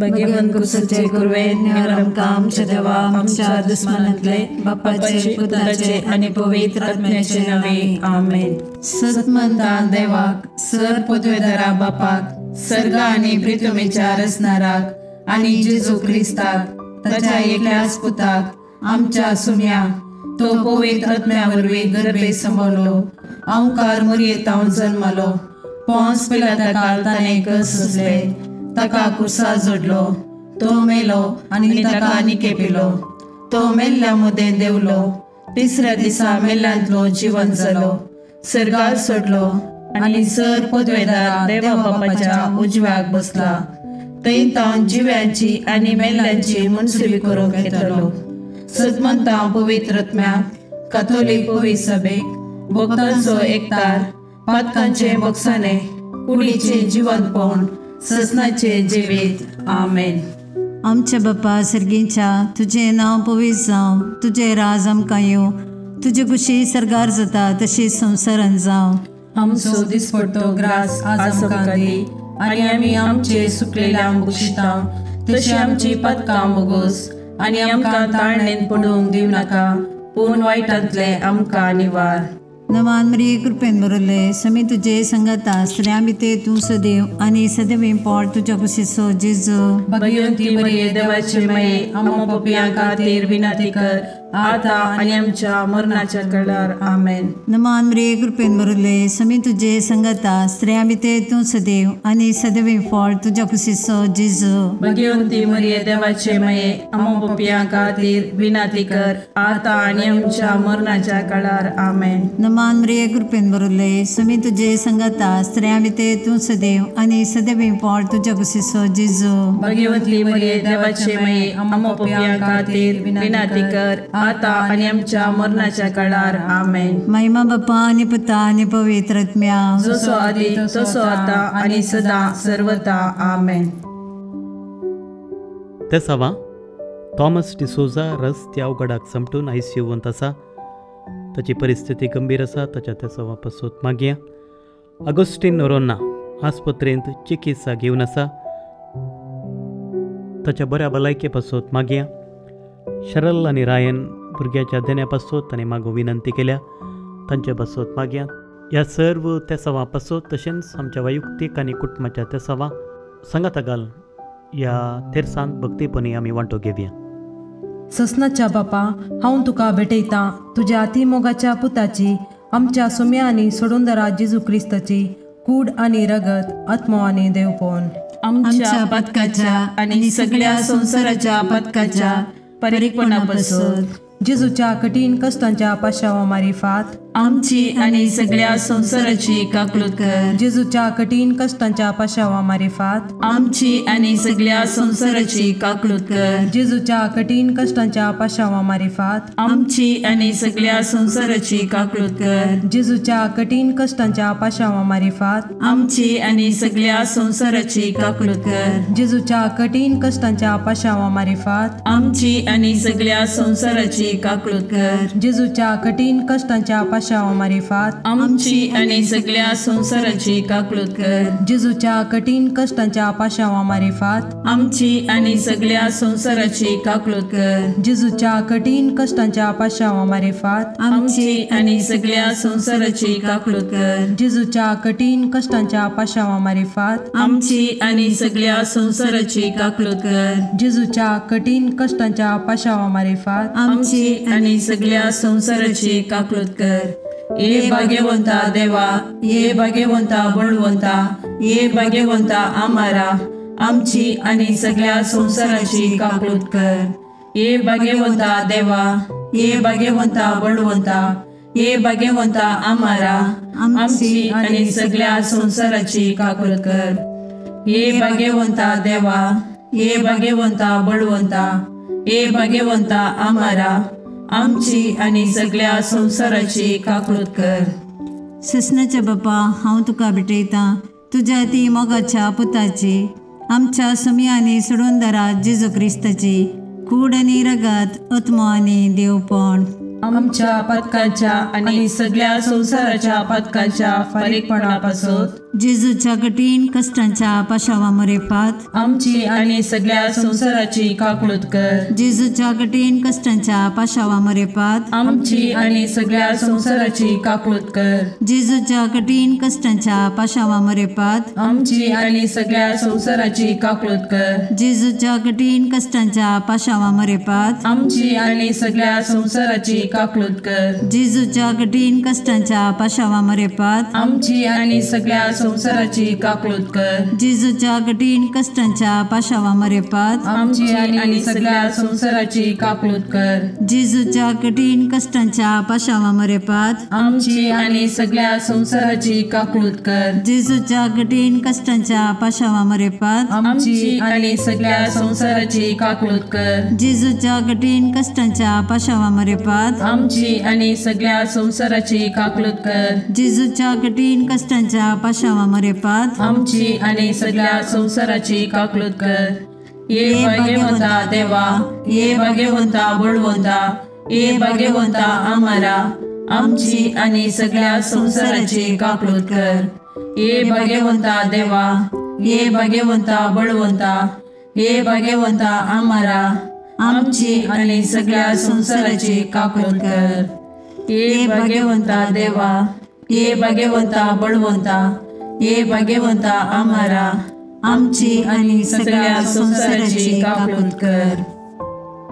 भगवंत कुसाचे कुरवे निवार आमकां आमच्या देवा आमच्या दुस्मानांतले बापाचे पुताचे आनी पवित्र आत्म्याचे नावे आमेन। सतमंता देवाक सर पदवेदारा बापाक सर्गा आनी प्रितमेच्या रचणाराक आनी जेजू क्रिस्ताक ताच्या एकल्याच पुताक आमच्या सुम्या तो पवित्र आत्म्या वरवीं गर्भे सांबाळलो अंकार मुरयेतावन जन्मलो पोंस पिलाता काल ताणें कस सोंसले ताका कुर्सा जोडलो तो मेलो आनी ताका निकेपिलो तो मेल्ल्या मदें देंवलो तिसऱ्या दिसा मेल्ल्यांतलो जिवन जालो सर्गार सोडलो आनी सर पदवेदार देवा बापाच्या उजव्याक बसला थंय तावन जिव्यांची आनी मेल्ल्यांची मनसुबी करूंक येतलो। सतमंता पवित्र आत्म्याक काथोलीक पवित्र सभेक भक्तांचो एकतार पातकांचे बक्षाने कुडीचे जिवंतपण ससनाचे जिवीत आमेन। आमच्या बापा सर्गीच्या तुजें नांव पवित्र जावं, तुजें राज आमकां येवं, तुजे कुशी सर्गार जाता तशी संवसारान जावं। आमचो दिसपडतो ग्रास आज आमकां दी आनी आमी आमचे सुकलेल्या बक्षिता तशी आमची पातकां बोगोस आनी आमकां ताळणेन पडूंक दिवं नाका पूण वायटांतले आमकां निवार। नवान मरिये कृपेन भरले समी तुजे संगता स्त्रियां भितर तूं सदैव आनी सदैव पोट तुज्या कुशीचो जेजू। भगवंती मरिये देवाचे माये आम्हा पापयां खातीर विनंती कर आता आनी आमच्या मरणाच्या वेळार आमेन। नमान मरिये कृपेन भरले समी तुजे संगता स्त्रियां भितर तूं सदैव आनी सदैव पोट तुज्या कुशीचो जेजू। भगवंती मरिये देवाचे माये आम्हा पापयां खातीर विनंती कर आता आनी आमच्या मरणाच्या वेळार आमेन। नमान मरिये कृपेन भरले समी तुजे संगता स्त्रियां भितर तूं सदैव आनी सदैव पोट तुज्या कुशीचो जेजू। भगवंती मरिये देवाचे माये आम्हा पापयां खातीर विनंती कर आता आनी आमच्या मरणाच्या काळार आमेन। महिमा बापा आनी पुता आनी पवित्र आत्म्या जसो आदी तसो आता आनी सदा सर्वता आमेन। तेसावा थॉमस डिसोजा रस्त्या अवघडाक समटून आयसीयूंत आसा। ताची परिस्थिती गंभीर आसा। ताच्या तेसावा पासत मागया। अगोस्टीन नोरोन्हा आस्पत्रेंत चिकित्सा घेवन आसा। ताच्या बऱ्या भलायके पासत मागया। शरल आनी रायन भुरग्याच्या देण्या पासत ताणें मागो विनंती केल्या तांचे पासत मागया। ह्या सर्व तेसावा पासत तशेंच आमच्या वैयक्तीक आनी कुटुंबाच्या तेसावा सांगाता घाल ह्या तेरसांत भक्तीपणी आमी वांटो घेवया। ससनाच्या बापा हांव तुका भेटयतां तुज्या अतिमोगाच्या पुताची आमच्या सुम्या आनी सोडूनदारा जेजू क्रिस्ताची कूड आनी रगत आत्मो आनी देवपण आमच्या पातकाच्या आनी सगळ्या संवसाराच्या पातकाच्या परीकपणापासून जेजूच्या कठीण कष्टांच्या पाशावा मारिफात आमची आनी सगळ्या संवसाराची काकळूत कर। जेजूच्या कठीण कष्टांच्या पाशावा मारिफात आमची आनी सगळ्या संवसाराची काकळूत कर। जेजूच्या कठीण कष्टांच्या पाशावा मारिफात आमची आनी सगळ्या संवसाराची काकळूत कर। जेजूच्या कठीण कष्टांच्या पाशावा मारिफात आमची आनी सगळ्या संवसाराची काकळूत कर। जेजूच्या कठीण कष्टांच्या पाशावा मारिफात आमची आनी सगळ्या संवसाराची काकळूत कर। जेजूच्या कठीण कष्टांच्या पाशावा मारिफात आमची आनी सगळ्या संवसाराची काकळूत कर। जेजूच्या कठीण कष्टांच्या पाशावा मारिफात आमची आनी सगळ्या संवसाराची काकळूत कर। जेजूच्या कठीण कष्टांच्या पाशावा मारिफात आमची आनी सगळ्या संवसाराची काकळूत कर। जेजूच्या कठीण कष्टांच्या पाशावा मारिफात आमची आनी सगळ्या संवसाराची काकळूत कर। जेजूच्या कठीण कष्टांच्या पाशावा मारिफात आमची आनी सगळ्या संवसाराची काकळूत कर। ये भाग्यवंता देवा, ये भाग्यवंता बळवंता, ये भाग्यवंता आमारा आमची आनी सगळ्या संवसाराची काकळूत कर। ये भाग्यवंता देवा, ये भाग्यवंता बळवंता, ये भाग्यवंता आमारा आमची आनी सगळ्या संवसाराची काकळूत कर। ये भाग्यवंता देवा, ये भाग्यवंता बळवंता, ये भाग्यवंता आमारा आमची आनी सगळ्या संवसाराची काकळूत कर। ससनाच्या बापा हांव तुका भेटयतां तुज्या ती मोगाच्या पुताची आमच्या सुमी आनी सोडूनदारा जेजू क्रिस्ताची कूड आनी रगत आत्मो आनी देवपण आमच्या पातकाच्या आनी सगळ्या संवसाराच्या पातकाच्या फारीकपणापासून जेजूच्या कठीण कश्टांच्या पाशावा मरेपात आमची आनी सगळ्या संवसाराची काकळूत कर। जेजूच्या कठीण कश्टांच्या पाशावा मरेपात आमची आनी सगळ्या संवसाराची काकळूत कर। जेजूच्या कठीण कश्टांच्या पाशावा मरेपात आमची आनी सगळ्या संवसाराची काकळूत कर। जेजूच्या कठीण कश्टांच्या पाशावा मरेपात आमची आनी सगळ्या संवसाराची काकळूत कर। जेजूच्या कठीण कश्टांच्या पाशावा मरेपात आमची आनी सगळ्या संवसाराची काकळूत कर। जेजूच्या कठीण कश्टांच्या पाशावा मरेपात आमची आनी सगळ्या संवसाराची काकळूत कर। जेजूच्या कठीण कश्टांच्या पाशावा मरेपात आमची आनी सगळ्या संवसाराची काकळूत कर। जेजूच्या कठीण कश्टांच्या पाशावा मरेपात आमची आनी सगळ्या संवसाराची काकळूत कर। जेजूच्या कठीण कश्टांच्या पाशावा मरेपात आमची आनी सगळ्या संवसाराची काकळूत कर। जेजूच्या कठीण कश्टांच्या पाशावा मरेपात आमची आनी सगळ्या संवसाराची काकळूत कर। ये भाग्यवंता देवा, ये भाग्यवंता बळवंता, ये भाग्यवंता आमारा, आमची आनी सगळ्या संवसाराची काकळूत कर। ये भाग्यवंता देवा, ये भाग्यवंता बळवंता, ये भाग्यवंता आमारा, आमची आनी सगळ्या संवसाराची काकळूत कर। ये भाग्यवंता देवा, ये भाग्यवंता बळवंता, ये भाग्यवंता आमारा, आमची आनी सगळ्या संवसाराची काकळूत कर।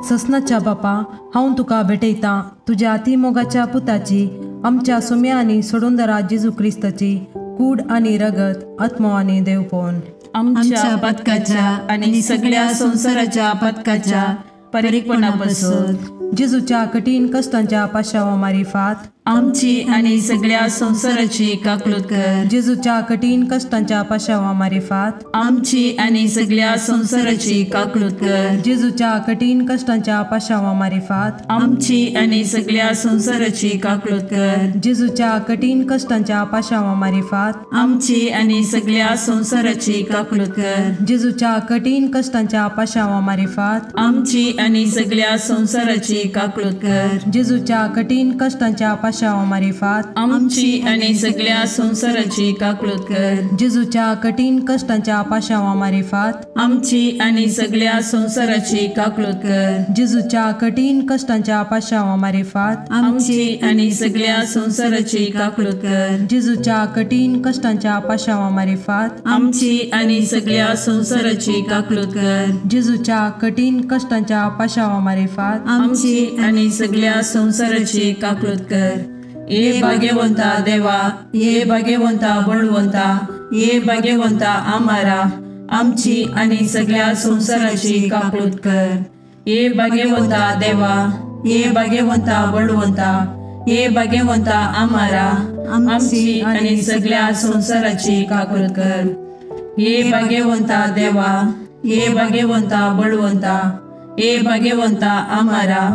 ससनाच्या बापा, हांव तुका भेटयतां तुज्या अतिमोगाच्या पुताची, आमच्या सुम्या आनी सोडूनदारा जेजू क्रिस्ताची कूड आनी रगत, आत्मो आनी देवपण आमच्या पथकाच्या आनी सगळ्या संवसाराच्या पथकाच्या परिपणापासून जेजूच्या कठीण कश्टांच्या पाशावा मारिफात आमची आनी सगळ्या संवसाराची काकळूत कर। जेजूच्या कठीण कश्टांच्या पाशावा मारिफात आमची आनी सगळ्या संवसाराची काकळूत कर। जेजूच्या कठीण कश्टांच्या पाशावा मारिफात आमची आनी सगळ्या संवसाराची काकळूत कर। जेजूच्या कठीण कश्टांच्या पाशावा मारिफात आमची आनी सगळ्या संवसाराची काकळूत कर। जेजूच्या कठीण कश्टांच्या पाशावा मारिफात आमची आनी सगळ्या संवसाराची काकळूत कर। जेजूच्या कठीण कश्टांच्या पाशावा मारिफात आमची आनी सगळ्या संवसाराची काकळूत कर। जेजूच्या कठीण कश्टांच्या पाशावा मारिफात आमची आनी सगळ्या संवसाराची काकळूत कर। जेजूच्या कठीण कश्टांच्या पाशावा मारिफात आमची आनी सगळ्या संवसाराची काकळूत कर। जेजूच्या कठीण कश्टांच्या पाशावा मारिफात आमची आनी सगळ्या संवसाराची काकळूत कर। जेजूच्या कठीण कश्टांच्या पाशावा मारिफात आमची आनी सगळ्या संवसाराची काकळूत कर। ये भाग्यवंता देवा, ये भाग्यवंता बळवंता, ये भाग्यवंता आमारा, आमची आनी सगळ्या संवसाराची काकळूत कर। ये भाग्यवंता देवा, ये भाग्यवंता बळवंता, ये भाग्यवंता आमारा, आमची आनी सगळ्या संवसाराची काकळूत कर। ये भाग्यवंता देवा, ये भाग्यवंता बळवंता, ये भाग्यवंता आमारा,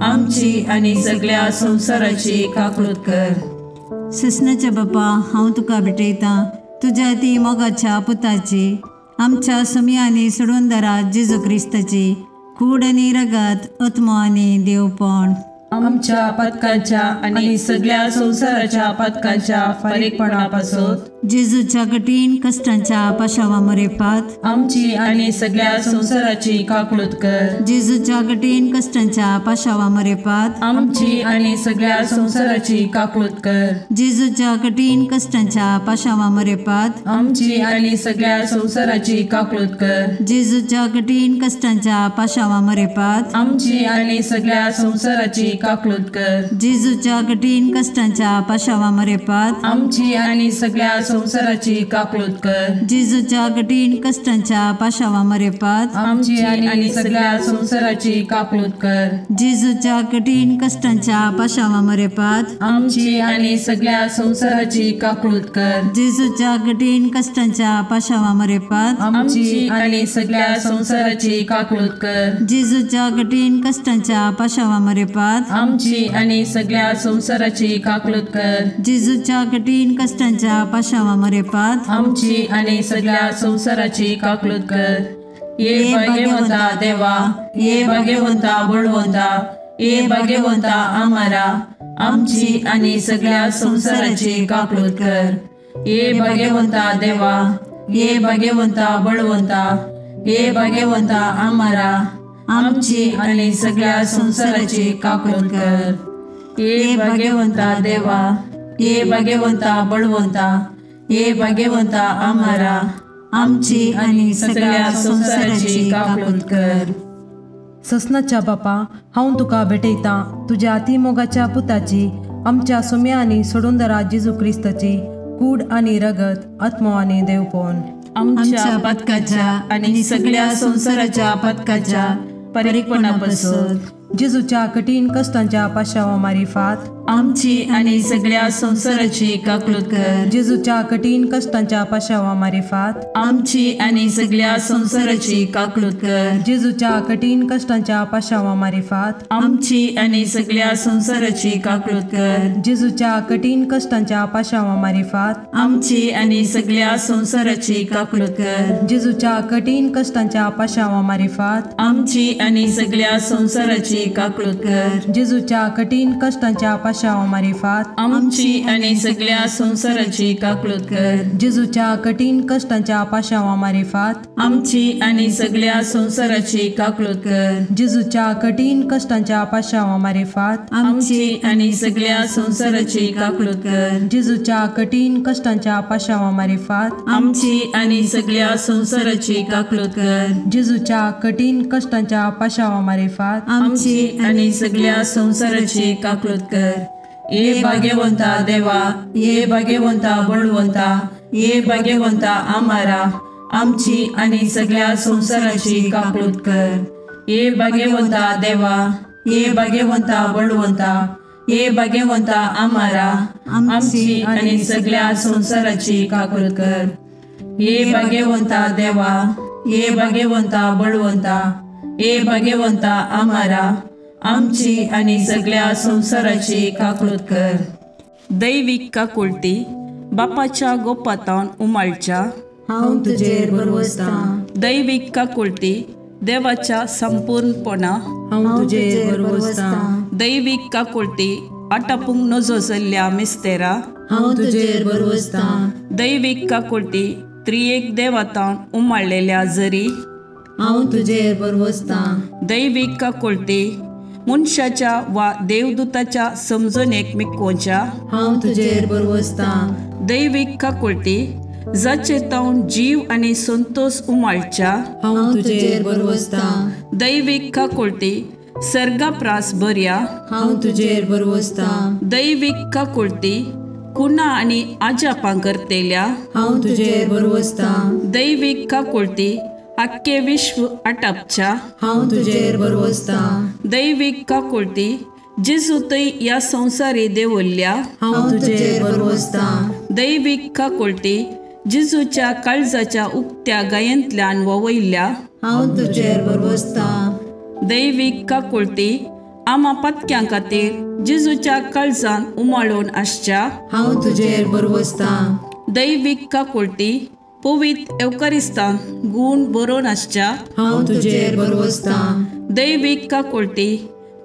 आमची आनी सगळ्या संवसाराची काकळूत कर। ससनाच्या बापा, हांव तुका भेटयतां तुज्या ती मोगाच्या पुताची, आमच्या सुम्या आनी सोडूनदारा जेजू क्रिस्ताची कूड आनी रगत, आत्मो आनी देवपण आमच्या पथकाच्या आनी सगळ्या संवसाराच्या पथकाच्या फारीकपणापासून जेजूच्या कठीण कश्टांच्या पाशावा मरेपात आमची आनी सगळ्या संवसाराची काकळूत कर। जेजूच्या कठीण कश्टांच्या पाशावा मरेपात आमची आनी सगळ्या संवसाराची काकळूत कर। जेजूच्या कठीण कश्टांच्या पाशावा मरेपात आमची आनी सगळ्या संवसाराची काकळूत कर। जेजूच्या कठीण कश्टांच्या पाशावा मरेपात आमची आनी सगळ्या संवसाराची काकळूत कर। जेजूच्या कठीण कश्टांच्या पाशावा मरेपात आमची आनी सगळ्या संवसाराची काकळूत कर। जेजूच्या कठीण कश्टांच्या पाशावा मरेपात आमची आनी सगळ्या संवसाराची काकळूत कर। जेजूच्या कठीण कश्टांच्या पाशावा मरेपात आमची आनी सगळ्या संवसाराची काकळूत कर। जेजूच्या कठीण कश्टांच्या पाशावा मरेपात आमची आनी सगळ्या संवसाराची काकळूत कर। जेजूच्या कठीण कश्टांच्या पाशावा मरेपात आमची आनी सगळ्या संवसाराची काकळूत कर। जेजूच्या कठीण कश्टांच्या पाशावा मरेपात आमची आनी सगळ्या संवसाराची काकळूत कर। ये भाग्यवंता देवा, ये भाग्यवंता बळवंता, ये भाग्यवंता आमारा, आमची आनी सगळ्या संवसाराची काकळूत कर। ये भाग्यवंता देवा, ये भाग्यवंता बळवंता, ये भाग्यवंता आमारा, आमची आनी सगळ्या संवसाराची काकूट कर। ये भाग्यवंता देवा, ये भाग्यवंता बळवंता, ये भाग्यवंता आमारा, आमची आनी सगळ्या संवसाराची काकूट कर। ससनाच्या बापा, हांव तुका भेटयतां तुज्या अतिमोगाच्या पुताची, आमच्या सुम्या आनी सोडूनदारा जेजू क्रिस्ताची कूड आनी रगत, आत्मो आनी देवपण आमच्या पथकाच्या आनी सगळ्या संवसाराच्या पथकाच्या परिपणापासून जेजूच्या कठीण कष्टांच्या पाशावा मारिफात आमची आनी सगळ्या संवसाराची काकूट कर। जेजूच्या कठीण कष्टांच्या पाशावा मारिफात आमची आनी सगळ्या संवसाराची काकूट कर। जेजूच्या कठीण कष्टांच्या पाशावा मारिफात आमची आनी सगळ्या संवसाराची काकूट कर। जेजूच्या कठीण कष्टांच्या पाशावा मारिफात आमची आनी सगळ्या संवसाराची काकूट कर। जेजूच्या कठीण कष्टांच्या पाशावा मारिफात आमची आनी सगळ्या संवसाराची काकूट कर। जेजूच्या कठीण कष्टांच्या पाशावा मारिफात आमची आनी सगळ्या संवसाराची काकूट कर। जेजूच्या कठीण कष्टांच्या पाशावा मारिफात आमची आनी सगळ्या संवसाराची काकूट कर। जेजूच्या कठीण कष्टांच्या पाशावा मारिफात आमची आनी सगळ्या संवसाराची काकूट कर। जेजूच्या कठीण कष्टांच्या पाशावा मारिफात आमची आनी सगळ्या संवसाराची काकूट कर। जेजूच्या कठीण कष्टांच्या पाशावा मारिफात आमची आनी सगळ्या संवसाराची काकूट कर। ये भाग्यवंता देवा, ये भाग्यवंता बळवंता, ये भाग्यवंता आमारा, आमची आनी सगळ्या संवसाराची काकूट कर। ये भाग्यवंता देवा, ये भाग्यवंता बळवंता, ये भाग्यवंता आमारा, आमची आनी सगळ्या संवसाराची काकूट कर। ये भाग्यवंता देवा, ये भाग्यवंता बळवंता, ये भाग्यवंता आमारा, आमची आनी सगळ्या संवसाराची काकूट कर। दैवीक काकुळटी बापाच्या गोपातान उमाळच्या हांव तुजेर भरवसतां। दैवीक काकुळटी देवाच्या संपूर्णपणा हांव तुजेर भरवसतां। दैवीक काकुळटी आटापूंक नजो जाल्ल्या मिस्तेरा हांव तुजेर भरवसतां। दैवीक काकुळटी त्रियेक देवातान उमाळलेल्या जरी हांव तुजेर भरवसतां। दैवीक काकुळटी मनशाच्या वा देवदूताच्या समजणेक मिकोवच्या हांव तुजेर भरवसतां। दैवीक काकुळटी जाचे तावन जीव आनी संतोष उमाळच्या हांव तुजेर भरवसतां। दैवीक काकुळटी सर्गाप्रास बऱ्या हांव तुजेर भरवसतां। दैवीक काकुळटी कुणा आनी आजापां करतेल्या हांव तुजेर भरवसतां। दैवीक काकुळटी आख्खे विश्व आटापच्या हांव तुजेर भरवसतां। दैवीक काकुळटी जेजू थंय ह्या संवसारी देवल्ल्या हांव तुजेर भरवसतां। दैवीक काकुळटी जेजूच्या काळजाच्या उक्त्या गायेंतल्यान ववयल्ल्या हांव तुजेर भरवसतां। दैवीक काकुळटी आमा पत्क्यां खातीर जेजूच्या काळजान उमाळून आसच्या हांव तुजेर भरवसतां। दैवीक काकुळटी पवित्र एवकारिस्तान गूण बरोवन आसच्या हांव तुजेर भरवसतां। दैवीक काकुळटी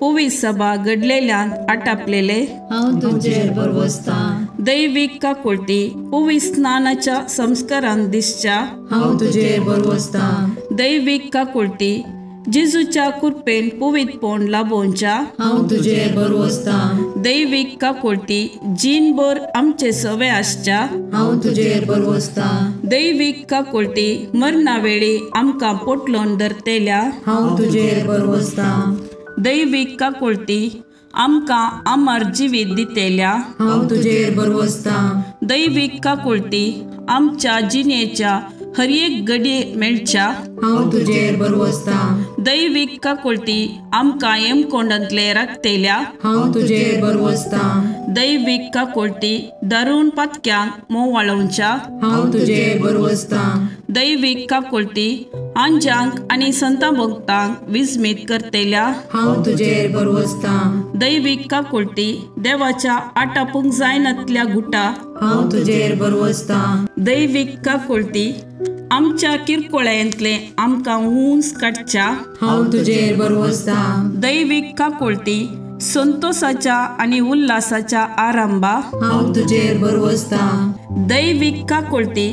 पवित्र सभा घडलेल्यान आटापलेले हांव तुजेर भरवसतां। दैवीक काकुळटी पवित्र स्नानाच्या संस्कारान दिसच्या हांव तुजेर भरवसतां। दैवीक काकुळटी जेजूच्या कृपेन पवित्रपण लाभोवच्या हांव तुजेर भरवसतां। दैवीक काकुळटी जीणभर आमचे सवे आसच्या हांव तुजेर भरवसतां। दैवीक काकुळटी मरणा वेळी आमकां पोटलोन धरतेल्या हांव तुजेर भरवसतां। दैवीक काकुळटी आमकां अमर जिवीत दितेल्या हांव तुजेर भरवसतां। दैवीक काकुळटी आमच्या जिणेच्या हर एक घडये मेळच्या हांव तुजेर भरवसतां। दैवीक काकुळटी आमकां हेमकोंडांतले राखतेल्या हांव तुजेर भरवसतां। दैवीक काकुळटी दारुण पातक्यांक मोवाळोवच्या हांव तुजेर भरवसतां। दैवीक काकुळटी आंजांक आनी संता भक्तांक विस्मीत करतेल्या हांव तुजेर भरवसतां। दैवीक काकुळटी देवाच्या आटापूंक जायनातल्या गुटा हांव तुजेर भरवसतां। दैवीक काकुळटी आमच्या किरकोळ्यांतले आमकां उंच काडच्या हांव तुजेर भरवसतां। दैवीक काकुळटी संतोषाच्या आनी उल्हासाच्या आरंभा, हांव तुजेर भरवसतां। दैवीक काकुळटी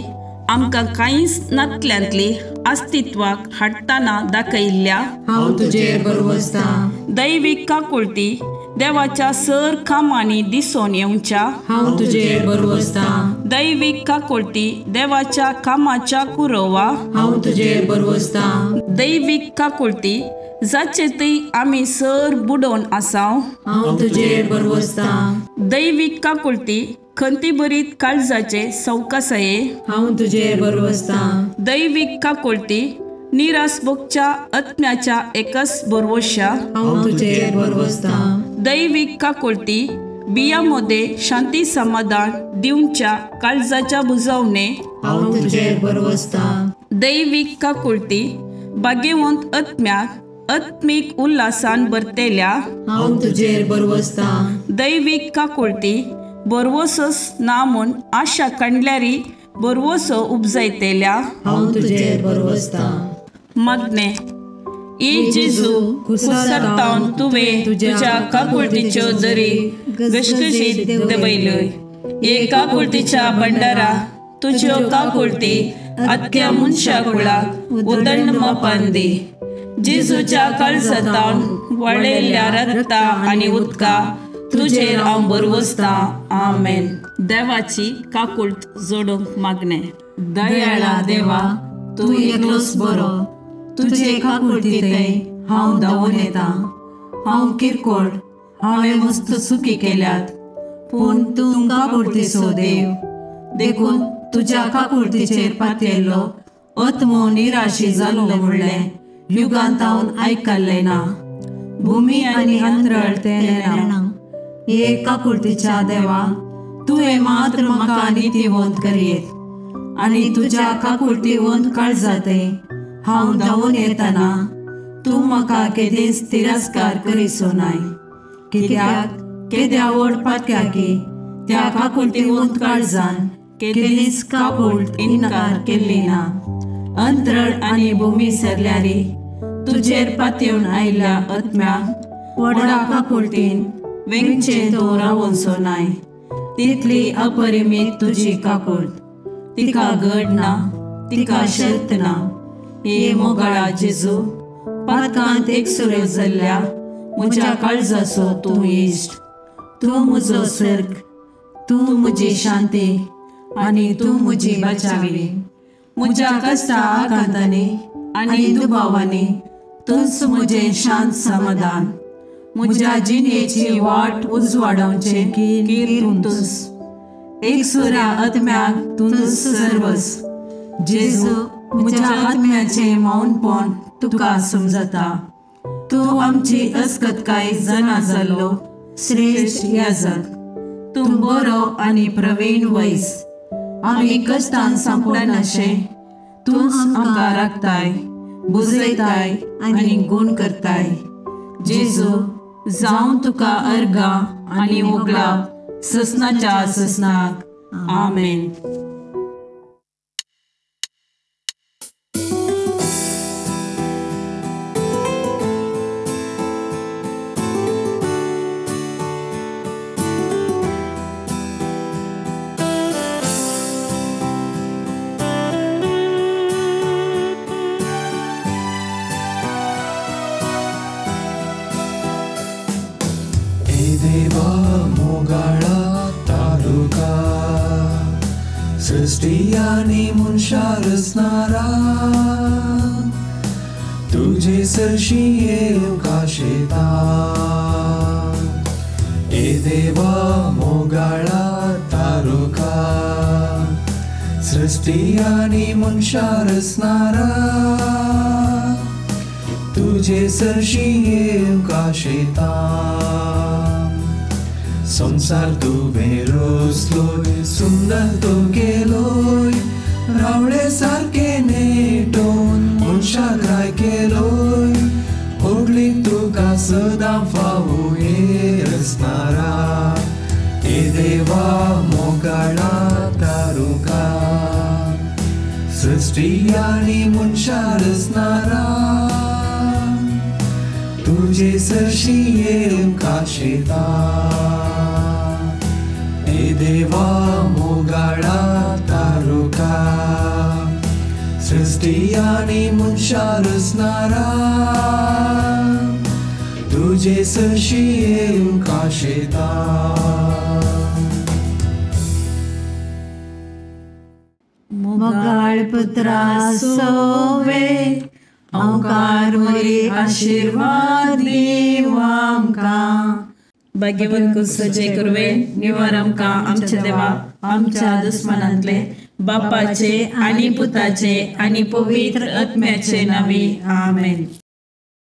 आमकां कांयच नातल्यांतली अस्तित्वाक हाडटना दाखयल्ल्या, हांव तुजेर भरवसतां। दैवीक काकुळटी देवाच्या सर कामांनी दिसून येवच्या, हांव तुजेर भरवसतां। दैवीक काकुळटी देवाच्या कामाच्या कुरवा, हांव तुजेर भरवसतां। दैवीक काकुळटी जाचे थंय आमी सर बुडोवन आसाव, हांव तुजेर भरवसतां। दैवीक काकुळटी खंतीभरीत काळजाचे सवकासाये, हांव तुजेर भरवसतां। दैवीक काकुळटी निराश भोगच्या आत्म्याच्या एकच भरवश्या, हांव तुजेर भरवसतां। दैवीक काकुळटी बिया मध्ये शांती समाधान दिवच्या काळजाच्या बुजवणे, हांव तुजेर भरवसतां। दैवीक काकुळटी भाग्यवंत आत्म्याक आत्मीक उल्हासान भरतेल्या, हांव तुजेर भरवसतां। दैवीक काकुळटी भरवसोच ना म्हूण आशा काडल्यारी भरवसो उपजायतेल्या, हांव तुजेर भरवसतां। मागणे ए जेजू, कुसरतावन तुवें तुज्या काकुळटीच्यो दरी घसघशीत देंवयल्यो। हे काकुळटीच्या भंडारा तुज्यो काकुळटी आख्या मनशा कुळाक उदंड मापान दी। जेजूच्या काळजांतावन वळयल्ल्या रक्ता आनी उदका तुजेर हांव भरवसतां। आमेन। देवाची काकुळट जोडूंक मागणें। दयाळा देवा, तूं एकलोच बरो, तुजे काकुळटींत हांव धांवून येतां। हांव किरकोळ, हांवें मस्त चुकी केल्यात, पूण तूं काकुळटीचो देव, देखून तुज्या काकुळटीचेर पातयेल्लो आत्मो निराशी जाल्लो म्हणलें युगांत हांव आयकल्लें ना। भुमी आनी अंतरळ तें नेणा। हे काकुळटीच्या देवा, तुवें मात्र म्हाका नितीवंत करयेत आनी तुज्या काकुळटीवंत काळजांत हांव धांवून येतना तूं म्हाका केदींच तिरस्कार करिसो नाय। कित्याक केद्या व्हड पातक्याकी त्या काकुळटीवंत काळजान केदींच काकुळट इन्कार केल्ली ना। अंतरळ आनी भूमी सरल्यारी तुजेर पातयेवन आयिल्ल्या आत्म्याक व्हडा काकुळटीन वेंगचें तूं रावोनसो नाय। तितली अपरिमीत तुजी काकुळट, तिका गड ना, तिका शर्त ना। हे मोगाळा जेजू, पातकांत एकसुरो जाल्ल्या म्हज्या काळजाचो तूं इश्ट, तूं म्हजो सर्ग, तूं म्हजी शांती आनी तूं म्हजी बचावी। म्हज्या कश्टा आकांतांनी आनी दुबावांनी तूंच म्हजें शांत समाधान। म्हज्या जिणेची वाट उजवाडावचें कीर तूंच, एकसुऱ्या आत्म्याक तूंच सर्वस। जेजू, म्हज्या आत्म्याचें मौनपण तुका समजता। तूं आमची अस्कतकाय जाणा जाल्लो श्रेश्ठ याजक, तूं बरो आनी प्रवीण वैस। आमी कश्टान सांपडनाशें तूंच आमकां राखताय, बुजयताय आनी गूण करताय। जेजू, जावं तुका अर्गां आनी उगडाप ससनाच्या ससनाक। आमेन। सृष्टी आनी मनशा रचणारा, तुजे सरशी येवंक आशेता। ए देवा मोगाळा तारुका, सृष्टी आनी मनशा रचणारा, तुजे सरशी येवंक आशेता। संसार तुवें रचलोय, सुंदर तूं केलोय, रावळे सारके नेटोवन मनशाक राय केलोय। होगली तुका सदां फावो हे रचणारा, हे देवा मोगाळा तारुका, सृष्टी आनी मनशा रचणारा, तुजे तुजे सरशी येवंक आशेता ए देवा मोगाळा तारुका सृष्टी आनी मनशां रचणारा तुजे सरशी येवंक आशेता. मोगाळ पुत्रा सोवे ओंकार मोरी आशीर्वाद दीव आमकां. भाग्यवंत कुसचे कुरवे निवार आमकां आमच्या देवा आमच्या दुस्मनांतले बापाचे आनी पुताचे आनी पवित्र आत्म्याचे नांवी आमेन.